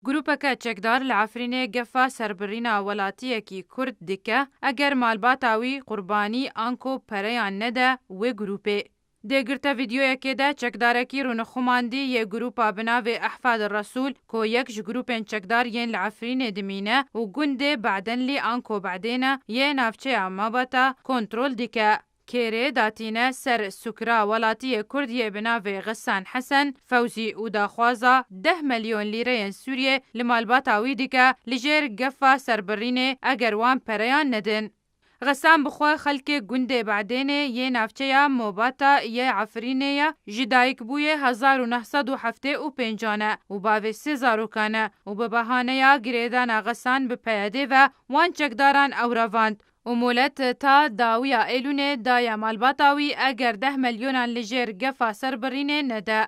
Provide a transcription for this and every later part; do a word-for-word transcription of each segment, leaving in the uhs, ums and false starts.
Grûpeke çekdar li Efrînê gefa serbirîna welatiyekî Kurd dike, eger malbata wî qurbanî anko pereyan nede wê grûpê. Dê girte vîdeoyekê de çekdarekî rûnixumandî yê grûpa bi navê Ehfad Resûl, ku yek ji grûpên çekdar yên li Efrînê dimîne û gundê Bedenlî anko Bedêne yê navçeya Mabata kontrol dike. Kêrê datîne ser sukra welatiyê Kurd yê bi navê Xesan Hesen Fewzî û daxwaza deh milyon lîreyên Sûriyê li malbata wî dike li jêr gefa serbirînê eger wan pereyan nedin. Xesan bi xwe xelkê gundê Bedênê yê navçeya Mobata yê Efrînê ye, ji dayik bûye hezar û neh sed û heftê û pêncan e û bavê sê zarokan e û bi behaneya girêdana Xesan bi PYDê ve wan çekdaran ew revand û molet ta dawiya Êlûnê daye malbata wî eger deh milyonan li jêr gefa serbirînê nede.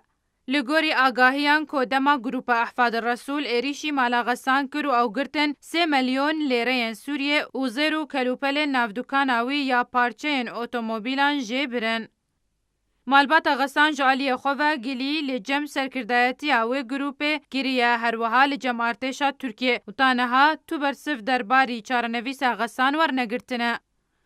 Li gorî agahiyan ku dema Grûpa Ehfad Resûl êrîşî mala Xesan kir û ew girtin sê milyon lêreyên Sûriyê û zêr û kelûpelên navdukana wî ya parçeyên otomobîlan jê birin. Malbata Xesan ji aliyê xwe ve gilî li cem serkirdayetiya wê grûpê kiriye, her wiha li cem artêşa Tirkiyê û ta niha tu bersiv derbarî çarenivîsa Xesan wernegirtine.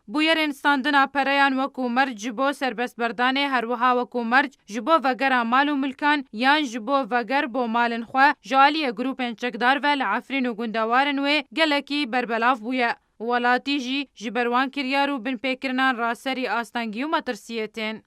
Bûyerên standina pereyan wekû merc ji bo serbestberdanê, her wiha wekû merc ji bo vegera mal û milkan yan ji bo veger bo malên xwe ji aliyê grûpên çekdar ve li Efrîn û gundewarên wê gelekî berbelav bûye û welatî jî ji ber wan kiryar û binpêkirinan raserî astengî û metirsiyê tên.